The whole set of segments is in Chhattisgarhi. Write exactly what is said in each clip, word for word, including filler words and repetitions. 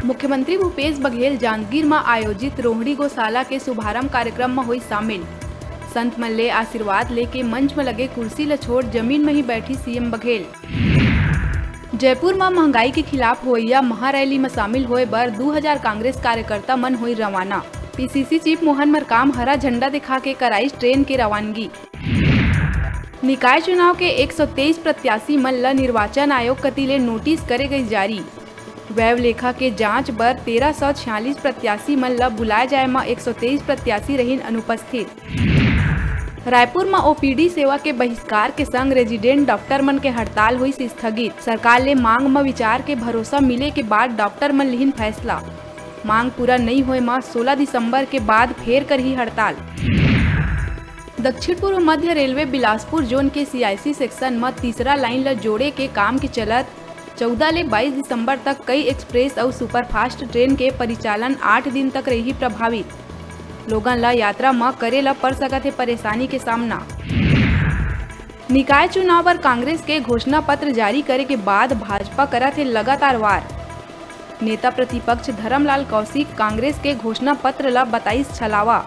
मुख्यमंत्री भूपेश बघेल जांजगीर म आयोजित रोहिणी गौशाला के शुभारंभ कार्यक्रम म होइस शामिल। संत मन ले आशीर्वाद लेके मंच म लगे कुर्सी ल छोड़ जमीन म ही बैठी सीएम बघेल। जयपुर म महंगाई के खिलाफ होइया महारैली म शामिल होए बर दू हजार कांग्रेस कार्यकर्ता मन होई रवाना। पीसीसी चीफ मोहन मरकाम हरा झंडा दिखा के कराइस ट्रेन के रवानगी। निकाय चुनाव के एक सौ तेईस प्रत्याशी मन ल निर्वाचन आयोग कति ले नोटिस करे गई जारी। व्यय लेखा के जांच बर तेरह सौ छियालीस प्रत्याशी मन ल बुलाए जाए म एक सौ तेईस प्रत्याशी रहिन अनुपस्थित। रायपुर म ओपीडी सेवा के बहिष्कार के संग रेजिडेंट डॉक्टर मन के हड़ताल होइस स्थगित। सरकार ले मांग म विचार के भरोसा मिले के बाद डॉक्टर मन लिहिन फैसला। मांग पूरा नइ होए म सोलह दिसंबर के बाद फेर करही हड़ताल। दक्षिण पूर्व मध्य रेलवे बिलासपुर जोन के सीआईसी सेक्शन म तीसरा लाइन ल जोड़े के काम के चलत चौदह ले बाईस दिसंबर तक कई एक्सप्रेस अउ सुपरफास्ट ट्रेन के परिचालन आठ दिन तक रही प्रभावित। लोगन ल यात्रा म करे ल पड़ सकत हे परेशानी के सामना। निकाय चुनाव बर कांग्रेस के घोषणा पत्र जारी करे के बाद भाजपा करत हे लगातार वार। नेता प्रतिपक्ष धरमलाल कौशिक कांग्रेस के घोषणा पत्र ल बताइस छलावा।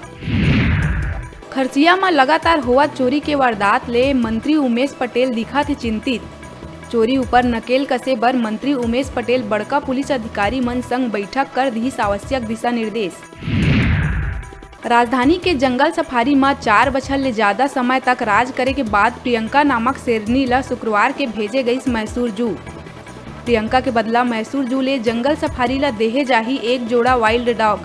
खरसिया म लगातार होवत चोरी के वारदात ले मंत्री उमेश पटेल दिखत हे चिंतित। चोरी ऊपर नकेल कसे बर मंत्री उमेश पटेल बड़का पुलिस अधिकारी मन संग बैठक कर दिहिस आवश्यक दिशा निर्देश। राजधानी के जंगल सफारी म चार बछर ले ज्यादा समय तक राज करे के बाद प्रियंका नामक शेरनी ल शुक्रवार के भेजे गईस मैसूर जू। प्रियंका के बदला मैसूर जू ले जंगल सफारी ल देहे जाही एक जोड़ा वाइल्ड डॉग।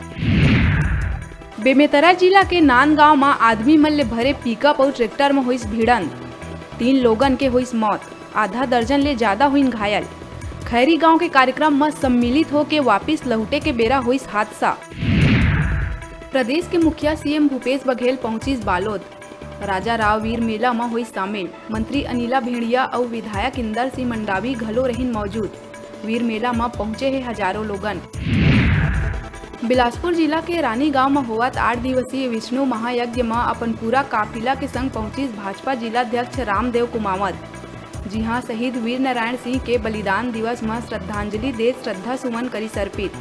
बेमेतरा जिला के नांदगांव म आदमी मन ले भरे पिकअप अउ ट्रैक्टर म होइस भिड़ंत। तीन लोगन के होइस मौत, आधा दर्जन ले ज्यादा होइन घायल। खैरी गांव के कार्यक्रम म सम्मिलित होके वापिस लहुटे के बेरा होइस हादसा। प्रदेश के मुखिया सीएम भूपेश बघेल पहुंचिस बालोद। राजा राव वीर मेला म होइस शामिल। मंत्री अनिला भेंड़िया अउ विधायक इंदर सिंह मंडावी घलो रहिन मौजूद। वीर मेला म पहुंचे हे हजारों लोगन। बिलासपुर जिला के रानी गांव म होवत आठ दिवसीय विष्णु महायज्ञ म अपन पूरा काफिला के संग पहुंचिस भाजपा जिला अध्यक्ष रामदेव कुमावत। जिहां शहीद वीर नारायण सिंह के बलिदान दिवस म श्रद्धांजलि देत श्रद्धा सुमन करिस अर्पित।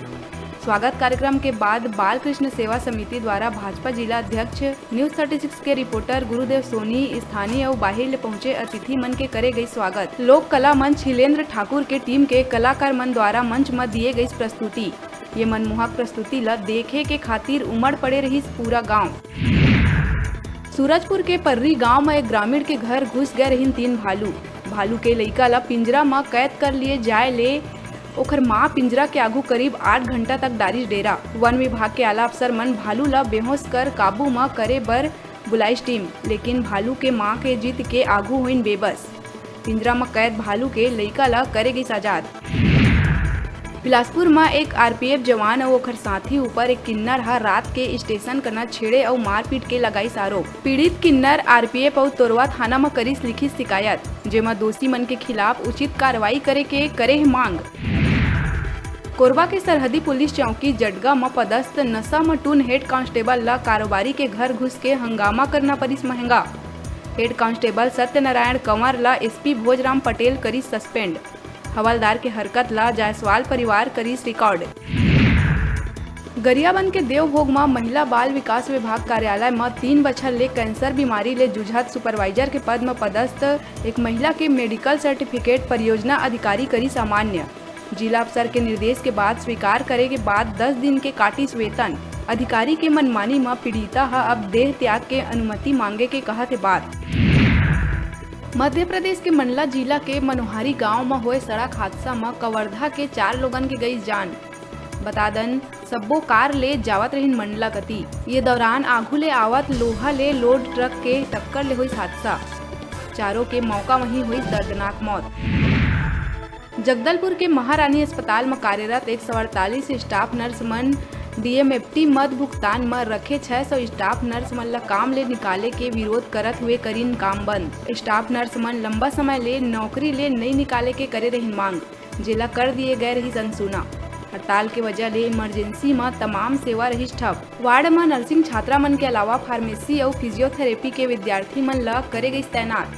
स्वागत कार्यक्रम के बाद बाल कृष्ण सेवा समिति द्वारा भाजपा जिला अध्यक्ष न्यूज थर्टी सिक्स के रिपोर्टर गुरुदेव सोनी, स्थानीय अउ बाहिर ले पहुंचे अतिथि मन के करे गई स्वागत। लोक कला मंच हिलेंद्र ठाकुर के टीम के कलाकार मन द्वारा मंच म दिए गई प्रस्तुति। ये मनमोहक प्रस्तुति ल देखे के खातिर उमड़ पड़े रहिस पूरा गांव। सूरजपुर के पर्री गांव म एक ग्रामीण के घर घुस गए रहिन तीन भालू। भालू के लइका ल पिंजरा म कैद कर लिए जाए ले ओखर मां पिंजरा के आगू करीब आठ घंटा तक डारिस डेरा। वन विभाग के आला अफसर मन भालू ल बेहोश कर काबू म करे बर बुलाइस टीम, लेकिन भालू के मां के जिद के आगू होइन बेबस। पिंजरा म कैद भालू के लइका ल करे गिस आजाद। बिलासपुर म एक आरपीएफ जवान अउ ओखर साथी ऊपर एक किन्नर ह रात के स्टेशन कना छेड़े अउ मारपीट के लगाइस आरोप। पीड़ित किन्नर आरपीएफ अउ तोरवा थाना म करिस लिखित शिकायत, जेमा दोषी मन के खिलाफ उचित कार्रवाई करे के करे हे मांग। कोरबा के सरहदी पुलिस चौकी जटगा म पदस्थ नशा म टून हेड कांस्टेबल ल कारोबारी के घर घुस के हंगामा करना परिस महंगा। हेड कांस्टेबल सत्यनारायण कंवर ल एसपी भोजराम पटेल करिस सस्पेंड। हवलदार के हरकत ल जायसवाल परिवार करिस रिकॉर्ड। गरियाबंद के देवभोग म महिला बाल विकास विभाग कार्यालय म तीन बछर ले कैंसर बीमारी ले जूझत सुपरवाइजर के पद म पदस्थ एक महिला के मेडिकल सर्टिफिकेट परियोजना अधिकारी करिस अमान्य। जिला अफसर के निर्देश के बाद स्वीकार करे के बाद दस दिन के काटिस वेतन। अधिकारी के मनमानी म पीड़िता ह अब देह त्याग के अनुमति मांगे के कहत हे बात। मध्य प्रदेश के मंडला जिला के मनोहारी गांव म होए सड़क हादसा म कवर्धा के चार लोगन के गई जान। बता दन, सब्बो कार ले जावत रहिन मंडला कति। ये दौरान आगू ले आवत लोहा ले लोड ट्रक के टक्कर ले होइस हादसा। चारों के मौका वहीं होइस दर्दनाक मौत। जगदलपुर के महारानी अस्पताल म कार्यरत एक सौ अड़तालीस स्टाफ नर्स मन डीएमएफटी मद भुगतान म रखे छह सौ स्टाफ नर्स मन ल काम ले निकाले के विरोध करत हुए करिन काम बंद। स्टाफ नर्स मन लंबा समय ले नौकरी ले नइ निकाले के करे रहिन मांग, जेला कर दिए गए रहिस अनसुना। हड़ताल के वजह ले इमरजेंसी म तमाम सेवा रहिस ठप। वार्ड म नर्सिंग छात्रा मन के अलावा फार्मेसी अउ फिजियोथेरेपी के विद्यार्थी मन ल करे गइस तैनात।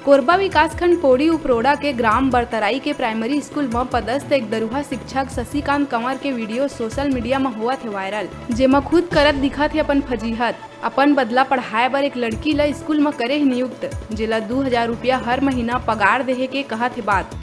कोरबा विकासखंड पोड़ी उपरोड़ा के ग्राम बरतराई के प्राइमरी स्कूल म पदस्थ एक दरुहा शिक्षक शशिकांत कंवर के वीडियो सोशल मीडिया म होवत हे वायरल, जेमा खुद करत दिखत हे अपन फजीहत। अपन बदला पढ़ाए बर एक लड़की ल स्कूल म करे हे नियुक्त, जेला दू हजार रुपया हर महीना पगार देहे के कहत हे बात।